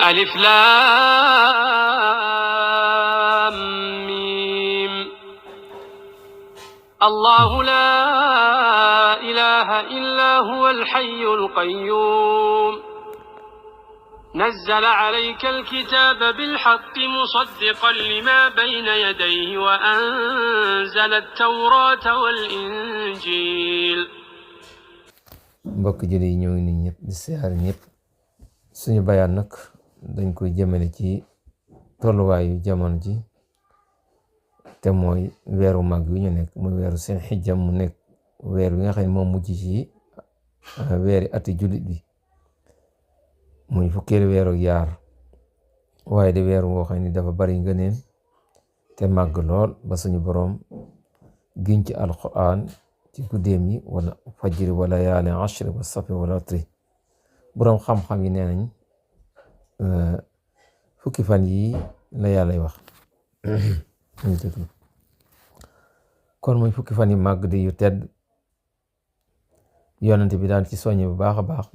ألف لام ميم الله لا إله إلا هو الحي القيوم نزل عليك الكتاب بالحق مصدقا لما بين يديه وأنزل التوراة والإنجيل. mbokk jëli yi ñoo ngi nii ñëpp di siyaare ñëpp. suñu bayaan nag dañ koy jëmale ci tolluwaayu jamono ji te mooy weeru mag yu ñu nekk muy weeru seen xijjam mu nekk weer wi nga xam ne moom mujj ci weeri ati jullit bi muy fukkeelu weeru yaar waaye di weer woo xam ne dafa bari ngëneen te màgg lool ba suñu boroom giñ ci alquran ci guddeem yi wala fajri wala yaale ashri wa safi wala watri boroom xam-xam yi nee nañ fukki fan yi la yàllay wax kon muy fukki fan yi màgg di yu tedd yonent bi daan ci soññe bu baax a baax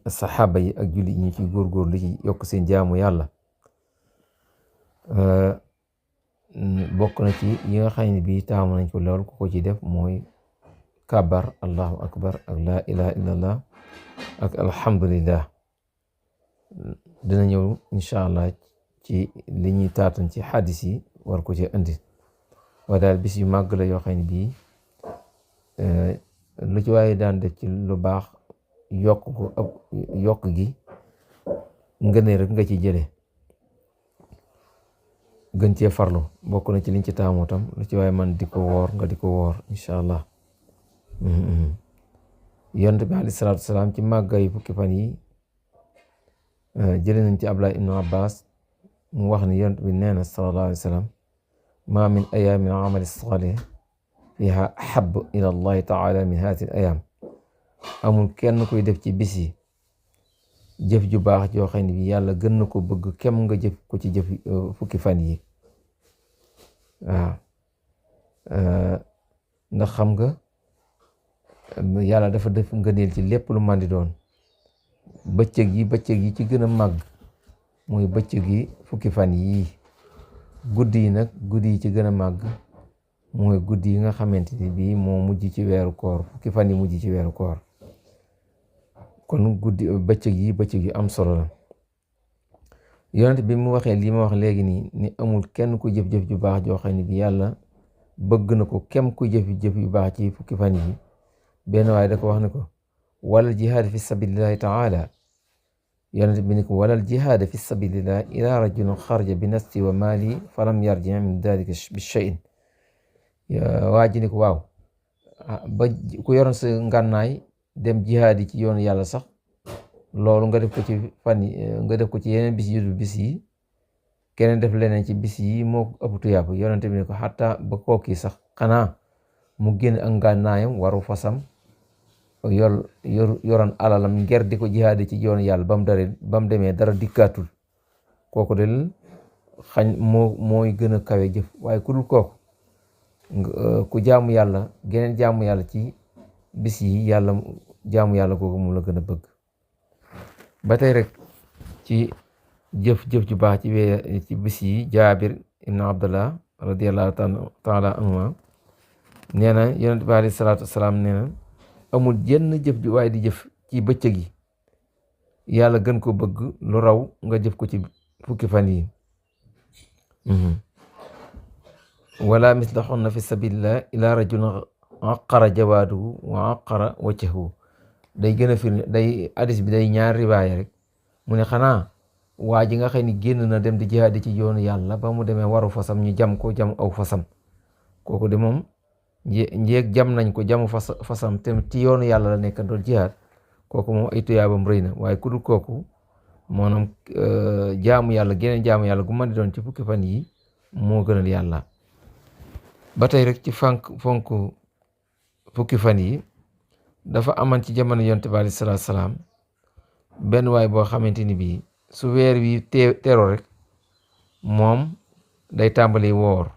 saxaaba yi ak julli ñi ci góorgóorlu ci yokk seen jaamu yàlla bokk na ci yi nga xam ne bii taamu nañ ko lool ku ko ci def mooy kabar allahu akbar ak laa ilaha illallah ak alhamdulillah dina ñëw incha allah ci li ñuy taatan ci xadis yi war ko ci indi waaye daal bis yu màgg la yoo xam ne bii lu ci waaye daan def ci lu baax yokk gi ngënee rek nga ci jële gën cee farlu bokk na ci liñ ci taamu tam lu ci waaye man di ko woor nga di ko woor incha allah yonent bi alayhi salaatu wasalaam ci màggay fukki fan yi jële nañ ci Abdullah ibnu Abbas mu wax ne yonent bi nee na sallallahu alayhi wa sallam ma min ayaamin amali salih fiha ahab ila allahi taala min haati al ayaam amul kenn koy def ci bis yi jëf ju baax joo xam ne bi yàlla gën na ko bëgg kem nga jëf ko ci jëf fukki fan yi waaw ndax xam nga yàlla dafa def ngëneel ci lépp lu mën di doon bëccëg yi ci gën a màgg mooy bëccëg yi fukki fan yii guddi yi nag guddi yi ci gën a màgg mooy guddi yi nga xamante ni bii moo mujj ci weeru koor fukki fan yi mujj ci weeru koor kon guddi bëccëg yi am solo la yonent bi mu waxee lii ma wax léegi nii ni amul kenn ku jëf-jëf ju baax joo xam ne bi yàlla bëgg na ko kem ku jëf yu baax ci fukki fan yi benn waaye da ko wax ne ko walal jihaad fi sabilillahi taala yonent bi ni ko walal jihaad fi sabilillah ila rajulin xaraja bi nafsi wa mali falam yarji min dalika bi shay'in waa ji ni ko waaw ba ku yoroon sa ngànnaay dem jihaad yi ci yoonu yàlla sax loolu nga def ko ci fan yi nga def ko ci yeneen bis yu dul bis yi keneen def leneen ci bis yi moo ëpp tuyaab yonent bi ni ko xataa ba kooki sax xanaa mu génn ak ngànnaayam waru fasam yoroon alalam nger di ko jihaade ci yoonu yàlla ba mu demee dara dikkaatul kooku del xañ mooy gën a kawe jëf waaye ku dul kooku ku jaamu yàlla geneen jaamu yàlla ci bis yi yàlla jaamu yàlla kooku mu la gën a bëgg ba tey rek ci jëf ju baax ci bis yi Jaabir ibn Abdullah radiyallahu taala anhuma nee na yonent bi alayhi salaatu wasalaam nee na amul jenn jëf ju waaye di jëf ci bëccëg yi yàlla gën ko bëgg lu raw nga jëf ko ci fukki fan yi wala misla xonna fi sabilillah ila rajulin aqara jawaaduhu wa aqara wajhahu day gën a firnde day hadis bi day ñaar riwaaya rek mu ne xanaa waa ji nga xam ni génn na dem di jihaad ci yoonu yàlla ba mu demee waru fasam ñu jam aw fasam kooku de moom njéeg jam nañ ko jamu fasam te ci yoonu yàlla la nekk doon jihaad kooku moom ay tuyaabam rëy na waaye ku dul kooku maanaam jaamu yàlla geneen jaamu yàlla gu mën di doon ci fukki fan yi moo gënal yàlla ba tey rek ci fonk fukki fan yi dafa aman ci jamono yonent bi alayhi salaatu salaam benn waay boo xamante ni bii su weer wi teeroo rek moom day tàmbali woor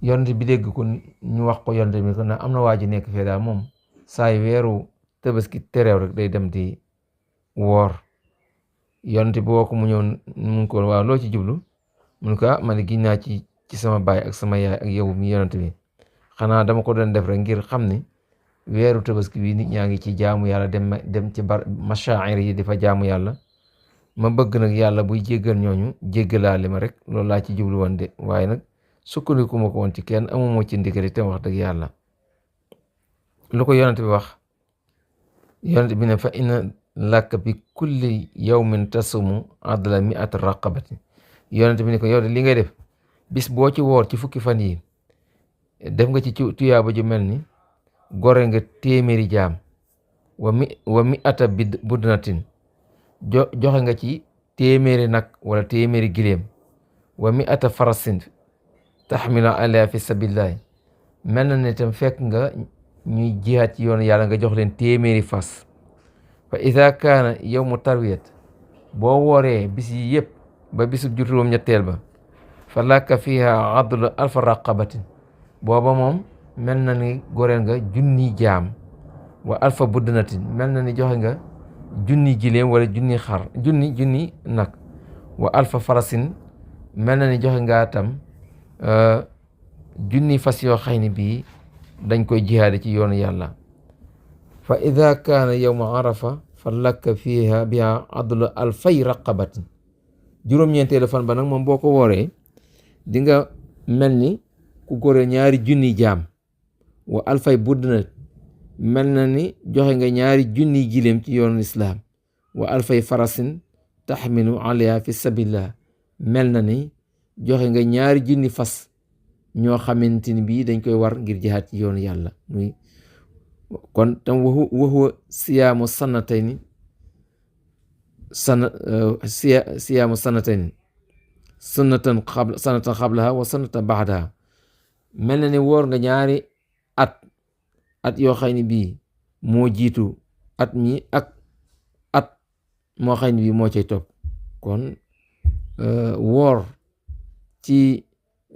yonent bi dégg ko ñu wax ko yonent bi ko na am na waa ji nekk fee daal moom saa yu weeru tabaski tereew rek day dem di woor yonent bi woo ko mu ñëw mu ngi ko waaw loo ci jublu mu ne ko man giñ naa ci sama baay ak sama yaay ak yow mi yonent bi xanaa dama ko doon def rek ngir xam ni weeru tabaski bi nit ñaa ngi ci jaamu yàlla dem ci mashaa'ir yi di fa jaamu yàlla ma bëgg nag yàlla buy jéggal ñooñu jéggalaale ma rek loolu laa ci jublu woon de waaye nag sukkandiku ma ko woon ci kenn amuma ci ndigal te wax dëgg yàlla. lu ko yonent bi wax yonent bi ne fa inna laka bi kulli yawmin tasumu adla mi'at raqabati yonent bi ne ko yow de li ngay def bis boo ci woor ci fukki fan yi def nga ci tuyaaba ju mel ni gore nga téeméeri jaam wa mi'ata budnatin joxe nga ci téeméeri nag wala téeméeri giléem wa mi'ata farasin taxmilu alayha fi sabilillahi mel na ne tam fekk nga ñuy jihaat ci yoonu yàlla nga jox leen téeméeri fas fa ida kaana yawmu tarwiyat boo wooree bis yi yëpp ba bisub juróom ñetteel ba fa laka fiha adlu alfa raqabatin booba moom mel na ni goreel nga junni jaam wa alfa budnatin mel na ni joxe nga junni giléem wala junni xar junni nag wa alfa farasin mel na ni joxe nga tam junni fas yoo xëy ni bii dañ koy jihaade ci yoonu yàlla fa ida kaana yawma arafa fa laka fiha biha adlu alfay raqabatin juróom-ñeenteelu fan ba nag moom boo ko wooree di nga mel ni ku góore ñaari junni jaam wa alfay budna mel na ni joxe nga ñaari junni giléem ci yoonu islaam wa alfay farasin taxmilu alayha fi sabilillah mel na ni joxe nga ñaari junni fas ñoo xamante ni bii dañ koy war ngir jihaad ci yoonu yàlla muy kon tam waxuwa siyaamu sanatayni siyaamu sanatayni sanatan xablaha wa sanatan baxdaha mel na ni woor nga ñaari at yoo xam ne bii moo jiitu at mi ak at moo xam ne bii moo cay topp kon woor ci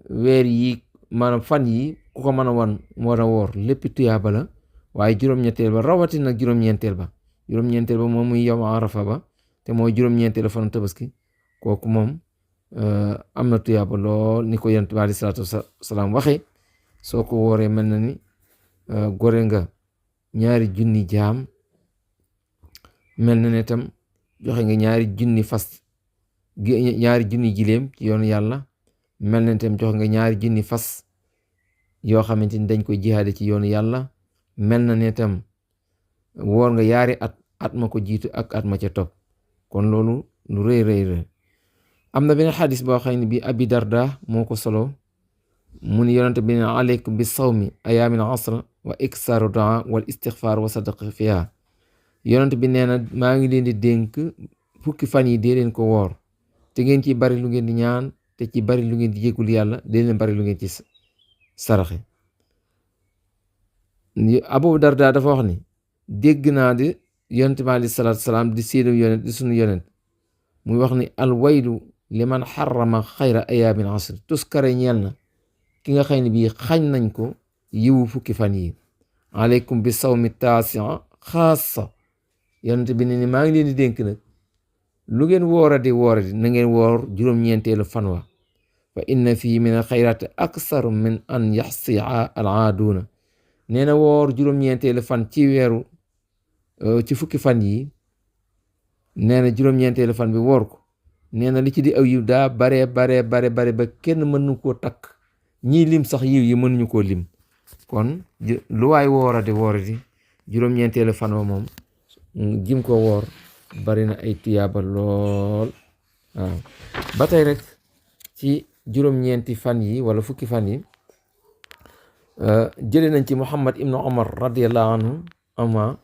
weer yi maanaam fan yi ku ko mën a wan war a woor lépp tuyaaba la waaye juróom-ñetteel ba rawatina juróom-ñeenteel ba moom muy yow arafa ba te mooy juróom-ñeenteel fan tabaski kooku moom am na tuyaaba lool ni ko yonent bi aleyhi salaatu wasalaam waxee soo ko wooree mel na ni gore nga ñaari junni jaam mel na ne tam joxe nga ñaari junni fas ñaari junni giléem ci yoonu yàlla mel na tam joxe nga ñaari junni fas yoo xamante ni dañ koy jihaade ci yoonu yàlla mel na ne tam woor nga yaari at ma ko jiitu ak at ma ca topp kon loolu lu rëy am na benn xadis boo xam ne bi abi darda moo ko solo mu ni yonente bi ne aleykum bi sawmi ayaamin asra wa iksaaru daa wal istixfaar wa sadaqa fiha yonente bi nee na maa ngi leen di dénk fukki fan yi dee leen ko woor te ngeen ci bari lu ngeen di ñaan te ci bari lu ngeen di jéggul yàlla dee leen bari lu ngeen ci saraxe abu darda dafa wax ni dégg naa di yonente bi alayhi salaatu salaam di séenu yonent di sunu yonent muy wax ni alwaylu liman xarama xayra ayaamin asr tuskare ñeel na ki nga xam ne bii xañ nañ ko yiwu fukki fan yi aleykum bi sawmi taasia xaasa yonent bi ne ni maa ngi leen di dénk nag lu ngeen wooradi na ngeen woor juróom-ñeenteelu fan wa fa inna fii min al xayraati aksaru min an yaxsia al aaduuna nee na woor juróom-ñeenteelu fan ci weeru ci fukki fan yi nee na juróom-ñeenteelu fan bi woor ko nee na li ci di aw yiw daa bare ba kenn mënu koo takk ñii lim sax yiw yi mënuñu koo lim kon lu waay wooradi juróom-ñeenteelu fan wa moom jim ko woor bari na ay tuyaaba lool waaw ba tey rek ci juróom-ñeenti fan yi wala fukki fan yi jële nañ ci Muhammad ibnu Umar radiyallahu anhu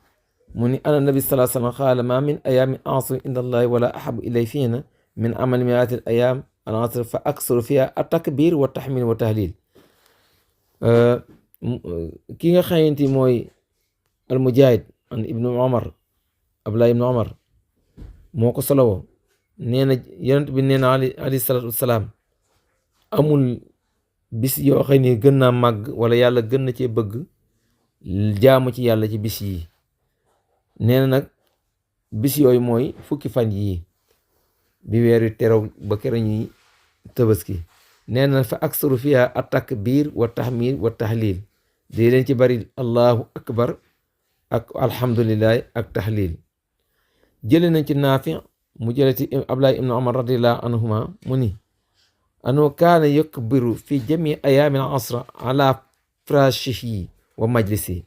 mu ni ana nabi sallallahu alayhi wa sallam qaala ma min ayaamin a'zamu inda allahi wala ahabu ilay fiina min amali min haadihi al ayaam al asr fa aksaru fiha at takbir wa tahmid wa tahlil ki nga xamante mooy al mujahid an ibnu Umar Abdullah ibnu Umar moo ko solowoo nee na yonent bi nee na alayhi salaatu wasalaam amul bis yoo xam ne gën naa màgg wala yàlla gën na cee bëgg jaamu ci yàlla ci bis yi nee na nag bis yooyu mooy fukki fan yii bi weer wi teraw ba kera ñuy tabaski nee na fa aksaru fiha at-takbir wa tahmid wa tahlil di leen ci bari allahu akbar ak alhamdulillahi ak tahlil jële nañ ci Naafi mu jële ci Abdullah ibn Umar radiyallahu anhuma mu ni annahu kaana yakbiru fi jami ayaami al-asr ala firashihi wa majlisi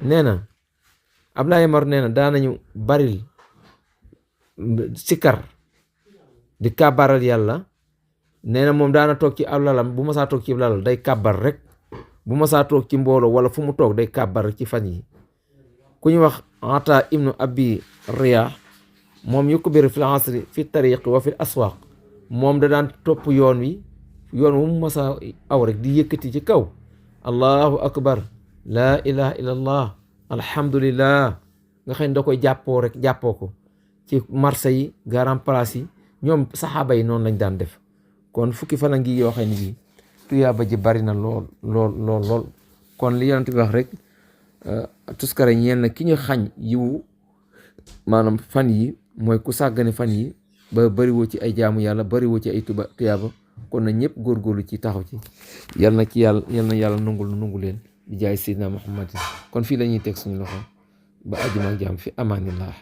nee na Abdullah Umar nee na daanañu baril sikar di kàbbaral yàlla nee na moom daana toog ci ab lalam bu masaa toog ci lalal day kàbbar rek bu masaa toog ci mbooloo wala fu mu toog day kàbbar rek ci fan yi ku ñu wax Ata ibnu Abi Riyah moom yukbiru fil asri fi tariqi wa fil aswaq moom da daan topp yoon wu mu masaa aw rek di yëkkati ci kaw allahu akbar laa ilaha illallah alhamdulillah nga xam ne da koy jàppoo ko ci marché yi garan place yi ñoom saxaaba yi noonu lañ daan def kon fukki fan a ngi yoo xam ne bi tuyaaba ji bari na lool kon li yonent bi wax rek tuskare ñeel na ki ñu xañ yiwu maanaam fan yi mooy ku sàggane fan yi ba bariwoo ci ay jaamu yàlla bariwoo ci ay tuyaaba kon na ñëpp góorgóorlu ci taxaw ci yal na yàlla nungu leen di jaay Seydina Muhammad kon fii la ñuy teg suñu loxo ba àjjuma ak jaam fi amaanillah